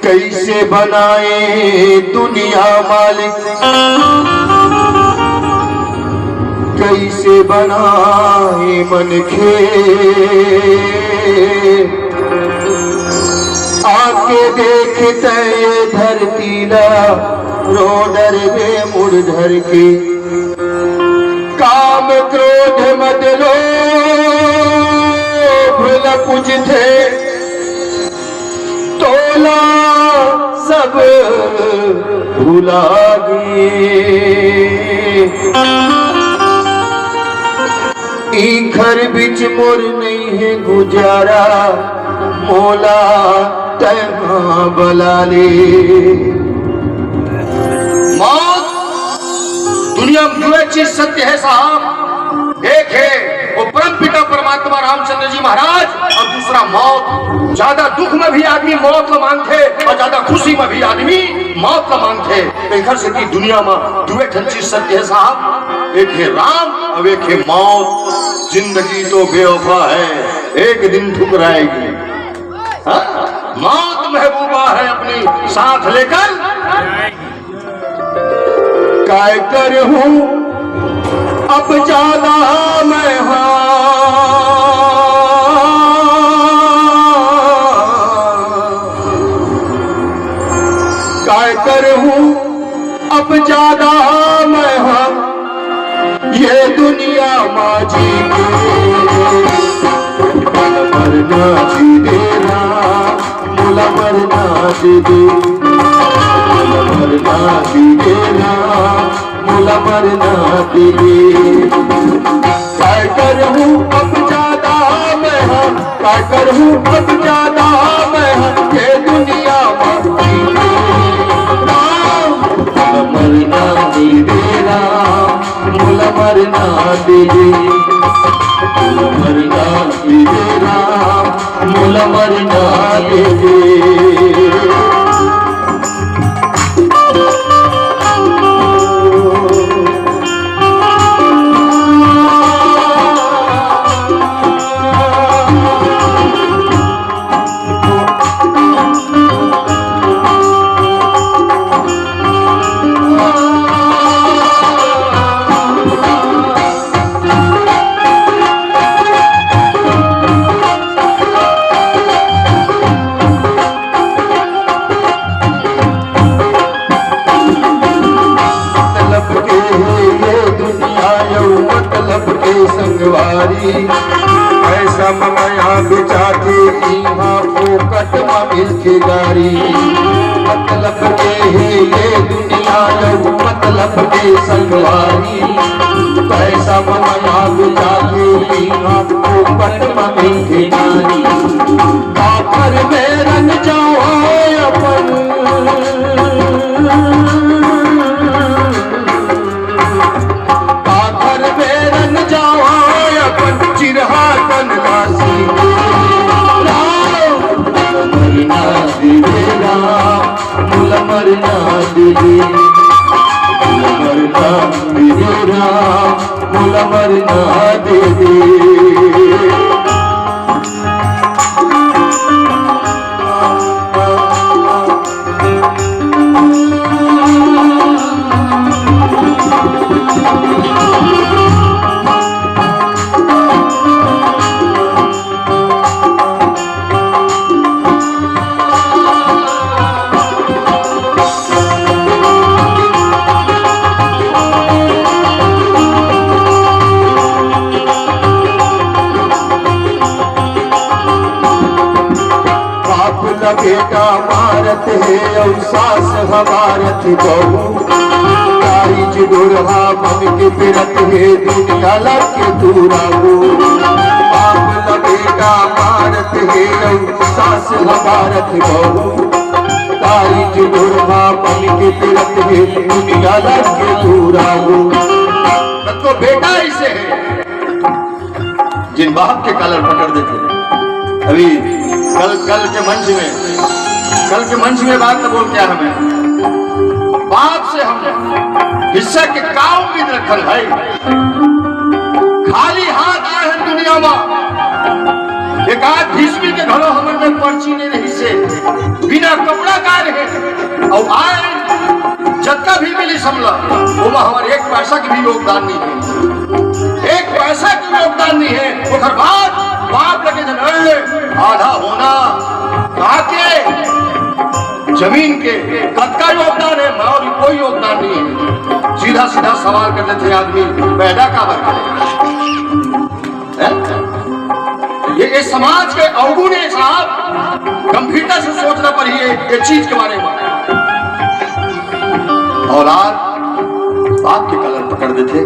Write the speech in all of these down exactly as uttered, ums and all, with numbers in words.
कइसे बनाए दुनिया मालिक, कइसे बनाए मनखे। आके देख तैं ये धरती ला, रो डरबे मुड़ धर के। काम क्रोध मद लोभ ल पूजथे, तोला सब भुला गे। इखर बीच मोर नइ हे गुजारा, मोला तैं हा बला ले। मौत दुनिया में दुए चीज सत्य हे साहब, एक हे वो परम पिता परमात्मा रामचंद्र जी महाराज, अउ दूसरा मौत। ज्यादा दुख में भी आदमी मौत ला मानथे अउ ज्यादा खुशी में भी आदमी मौत ला मानथे। एखर सेती दुनिया में दुए ठन चीज सत्य हे साहब, एक हे राम अउ एक हे मौत। जिंदगी तो बेवफा है, एक दिन ठुकराएगी। हाँ? मौत महबूबा है, अपनी साथ लेकर। काय करहूँ अब ज्यादा मैं हाँ, काय करहूँ अब ज्यादा मैं हाँ, ये दुनिया मा जी के। मरना जी देना, मोला मरना दे दे, मोला मरना दे दे ना, मोला मरना दे दे। काय करहूँ अब ज्यादा मैं हाँ, काय करहूँ अब ज्यादा मैं हाँ, ये दुनिया मा जी के। राम, मोला मरना दे दे राम, मोला मरना दे दे, मोला मरना दे दे राम, मोला मरना दे दे। मतलब के हे ये दुनिया अउ मतलब के संगवारी, पैसा म मया बेचाथे इहाँ फोकट म मिलथे गारी। मतलब के हे ये दुनिया अउ मतलब के संगवारी, पैसा म मया बेचाथे इहाँ फोकट म मिलथे गारी। काखर में रंग जाओ अपन, काखर में रंग जाओ अपन चिरहा तन लासी। राम, मरना दे दे राम, मोला मरना दे दे, मोला मरना दे दे राम, मोला मरना दे दे। बाप ल बेटा मारत हे अउ सास ह मारत बहू। दाई जुडोरहा मन के पिरत हे दुनिया लग के दूरा हो। बाप ल बेटा मारत हे अउ सास ह मारत बहू। दाई जुडोरहा मन के पिरत हे दुनिया लग के दूरा हो। तब तो बेटा ऐसे है। जिन बाप के कॉलर पकड़ देथे। अभी कल, कल के मंच में, कल के मंच में बात न बोल क्या हमें, बाप से हम हिस्सा के का उम्मीद रखन भाई? खाली हाथ आए हैं दुनिया में, एक आध भीष्मी के घरो हमन में पर्ची नहीं रही से, बिना कपड़ा का अउ आय जतका भी मिलिस हमला, ओमा हमर एक पैसा के भी योगदान नइ हे, एक पैसा के योगदान नइ हे। ओकर बाद बाप लगे जन, "ए, आधा होना काके जमीन के कतका योगदान हे?" माँ, कोई योगदान नइ हे। सीधा सीधा सवाल कर देथे आदमी, पैदा काबर करे? हैं? ये, ये समाज के अवगुण हे साहब, गंभीरता से सोचना पड़ही ये चीज के बारे में। औलाद बाप के कलर पकड़ देथे,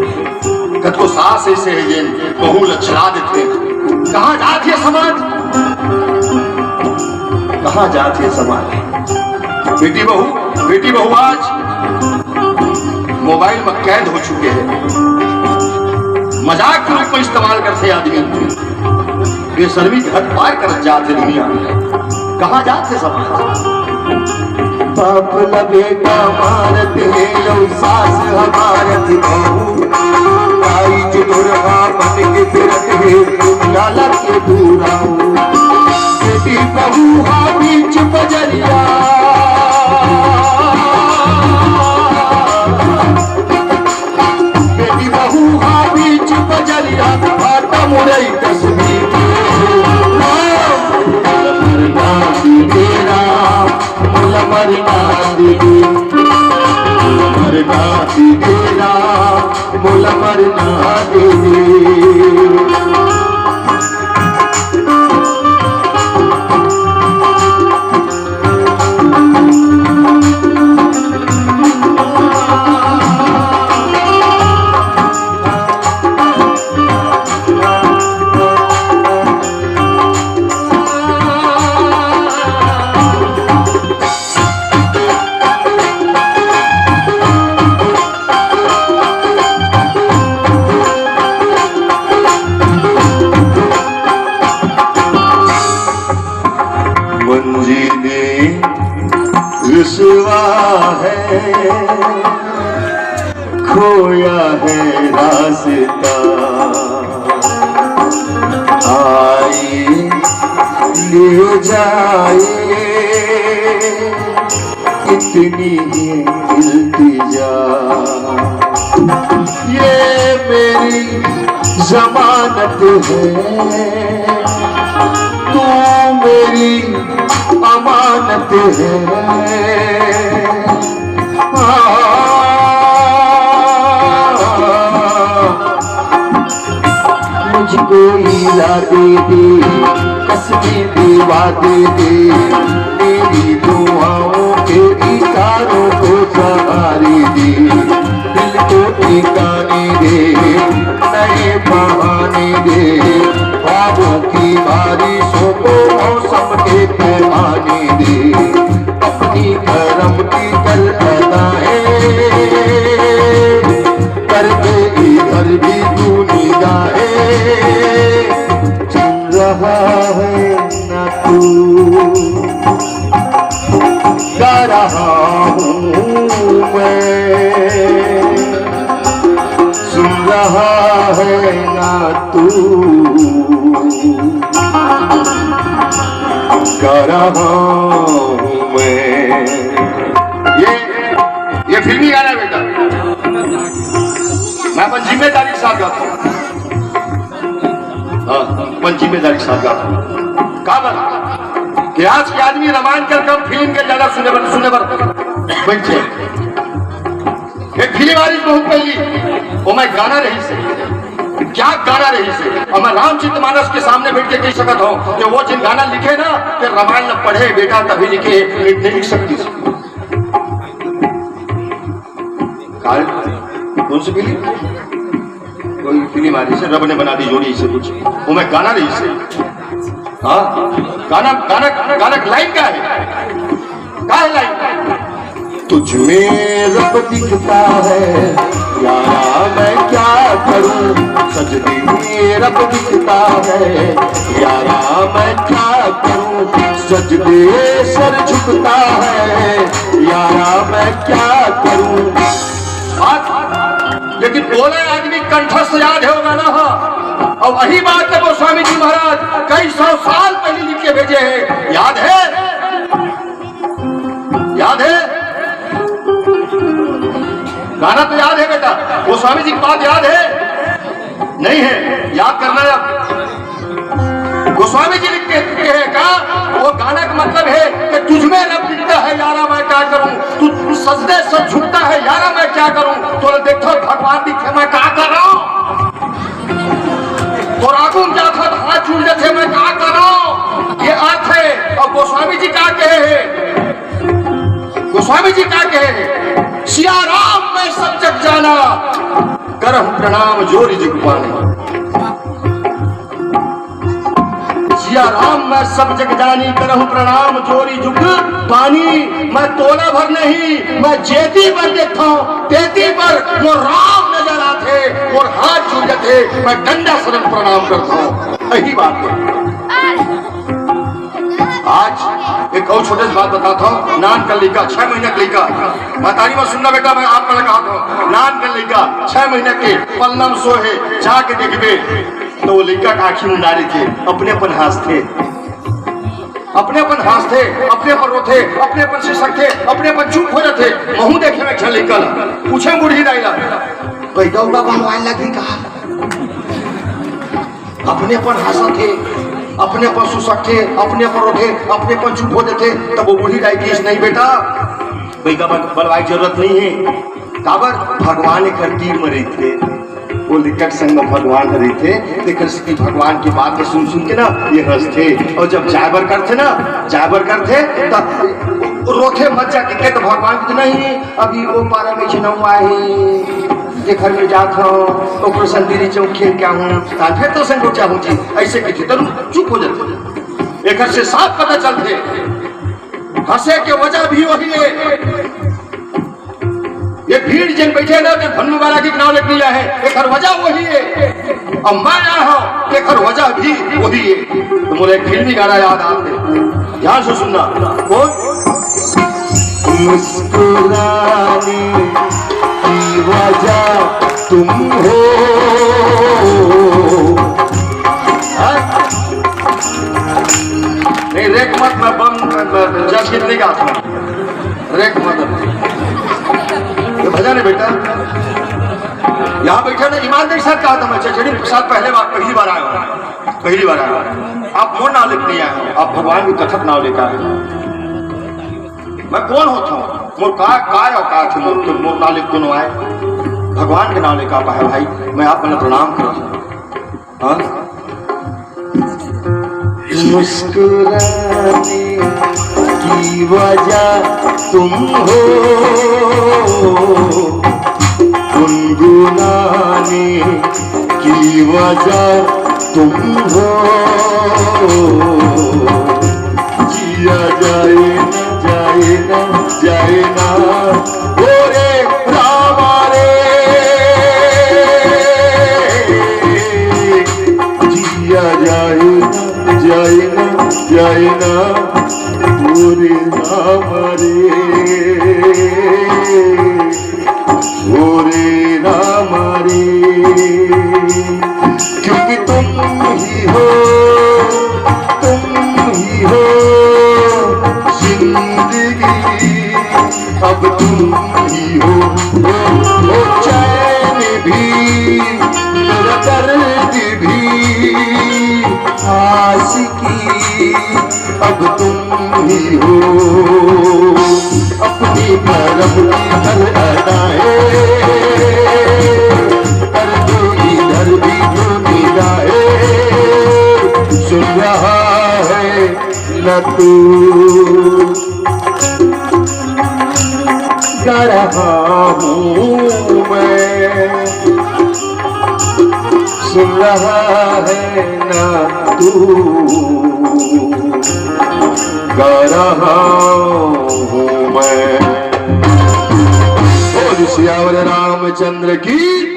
कतको सास ऐसे हे जेन बहू ल छला देथे। कहाँ जात हे समाज, कहाँ जात हे समाज? बेटी बहू, बेटी बहू आज मोबाइल में कैद हो चुके हे। मजाक के रूप में इस्तेमाल करथे आदमी। बेशर्मी के हद पार करत जात हे दुनिया। कहाँ जात हे समाज? बाप ल बेटा मारत हे, अउ सास ह मारत बहू। ताई जो दुर्गा बन के फिरत हे, दुनिया ला के दूराऊ। बेटी बहू हा बीच बजरिया, बेटी बहू हा बीच बजरिया, बाटा मुरई कस बीच। मोला मरना दे दे राम, मोला मरना दे दे, मोला मरना दे दे राम, मोला मरना दे दे। मंजिलें रुसवा है, खोया है रास्ता। आइए, ले जाइए, इतनी ही इल्तिजा। ये मेरी जमानत है, तू मेरी अमानत है। मुझको हीरा दे दे, कसमें देवा दे दे, मेरी दुआओं के इशारों को सहारे दे, दिल को ठिकाने दे, नए बहाने दे, ख्वाबों की बारिशों को मौसम के पैमाने दे, अपनी करम की कर अदाएं, कर दे इधर भी तू निगाहें। सुन रहा है ना तू, गा रहा हूँ मैं। सुन रहा है ना तू, गा रहा हूँ मैं। ये, ये फिल्मी गाना है बेटा, मैं अपन जिम्मेदारी के साथ गाता हूँ। हाँ, अपन जिम्मेदारी के साथ गाता हूँ। काबर कि आज के आदमी रामायण के कम, फिल्म के ज्यादा सुने बर, सुने बर बैठे। एक फिल्म आ रही बहुत पहली, ओमा गाना रहिसे, क्या गाना रहिसे, अउ मैं रामचरित मानस के सामने बैठ के कह सकत हूँ कि वो जेन गाना लिखे ना, कि रामायण न पढ़े बेटा तभी लिखे, नहीं, नहीं लिख सकती। कारण कौन सी फिल्म? कोई फिल्म आ रहिसे, रब ने बना दी जोड़ी से कुछ, ओमा गाना रहिसे। हाँ, गाना, गाना, गाना की लाइन का है? का है लाइन? तुझ में रब दिखता है यारा, मैं क्या करूं? सजदे में रब दिखता है यारा, मैं क्या करूं? सजदे सर झुकता है यारा, मैं क्या करूं? बात, लेकिन ओला आदमी कंठस्थ याद हे वो गाना हा। अउ वही बात ला गोस्वामी जी महाराज कई सौ साल पहले लिख के भेजे हे, याद हे? याद हे? गाना तो याद है बेटा, गोस्वामी जी की बात याद है? नहीं है, याद करना है अब। गोस्वामी जी लिखते हैं का, वो गाना का मतलब है कि तुझ में रब दिखता है यारा, मैं क्या करूं? तू, तू सजदे से झुकता है यारा, मैं क्या करूं? तो देखो भगवान दिखे, मैं क्या करूं? तो रागुन क्या था, हाथ जुड़ जाते, मैं क्या करूं? ये अर्थ है। और गोस्वामी जी क्या कहे हैं? गोस्वामी जी क्या कहे हैं? सिया राम मैं सब जग जाना, करहु प्रणाम जोरी जुग पानी। सिया राम मैं सब जग जानी, करहु प्रणाम जोरी जुग पानी। मैं तोला भर नहीं, मैं जेती भर देखता हूँ, तेती भर वो राम नजर आते, वो हाथ जुड़ जाते, मैं डंडा सरन प्रणाम करता हूँ। यही बात है। आज एक और छोटे से बात बताता हूँ। नान का लइका, छह महीना का लइका, महतारी मन सुनना बेटा, मैं आप मन ला कहत हूँ, नान का लइका छह महीना के पलना में सोए हे, जाके देखबे तो वो लइका का आँखी मुंदा रहिथे, अपने अपन हंसथे, अपने अपन हंसथे, अपने अपन रोथे, अपने अपन सिसकथे, अपने अपन चुप हो जाथे। महूं देखे में एक झन लइका ला, पूछे बूढ़ी दाई ला, "पैदा उदा बनवाए लगी का?" अपने अपन हंसथे, अपने अपन सुसकथे, अपने अपन रोथे, अपने अपन चुप हो जाथे। तब वो बूढ़ी दाई कहिस, "नहीं बेटा, पैदा बन-, बनवाए के जरूरत नहीं है।" काबर? भगवान एकर तीर में रहिथे, वो लइका के संग में भगवान ह रहिथे, तेकर सेती भगवान के बात ल सुन सुन के ना ये हंसथे। और जब जाय बर करथे ना, जाय बर करथे, तब रोथे मत जाके, कहे तो भगवान के, "नहीं, अभी वो पारा में झिनऊ आए हे, जेकर घर में जात हूँ, ओकरो संग दीदी चौक खेल के आहूँ, तार फिर तो संग जाहूँ जी।" ऐसे कहिथे, तब चुप हो जाथे। एकर से साफ पता चलथे, हंसे के वजह भी वही है। ये भीड़ जेन बैठे ना, ते भन्नू वाला के नाव लेके नहीं आए हैं, एकर वजह वही है। अब मैं आया हूँ, एकर वजह भी वही है। तो मोला एक फिल्मी गाना याद आथे, ध्यान से सुनना। कौन? मुस्कुराने की वजह तुम हो। हाँ? नहीं, रेक मत, मैं बम, मैं, मैं जज गीत नहीं गाता हूँ। रेक मत। ये भजन है बेटा। यहाँ बैठा ना, ईमानदारी के साथ कहा था मैं, चचेड़ी प्रसाद पहले बार, पहली बार आया हूँ, पहली बार आया हूँ। आप मोर नाव लेके नहीं आए हो, आप भगवान के कथा के नाव लेके आए हो। मैं कौन होता हूँ, मोर का, काय औकात है मोर, मोर नाव लेके कोनो आए? भगवान के नाव लेके आप आए भाई, मैं आप मन ला प्रणाम करता हूँ। हाँ? मुस्कुराने की वजह तुम हो, गुनगुनाने की वजह तुम हो। जिया जाए ना, जाए ना, जाए ना, ओ रे रामा रे। जिया जाए ना, जाए ना, जाए ना, ओ रे रामा रे। ओ रे रामा रे, क्योंकि तुम ही हो, तुम ही हो जिंदगी, अब तुम ही हो, हो, हो चैन भी, मेरा दर्द भी, आशिकी अब तुम ही हो। अपनी तरफ की हर अदाएं, कर दो इधर भी जो निगाहें, सुन रहा है न तू, गा रहा हूँ मैं, सुन रहा है ना तू, गा रहा हूँ मैं। बोल सियावर रामचंद्र की।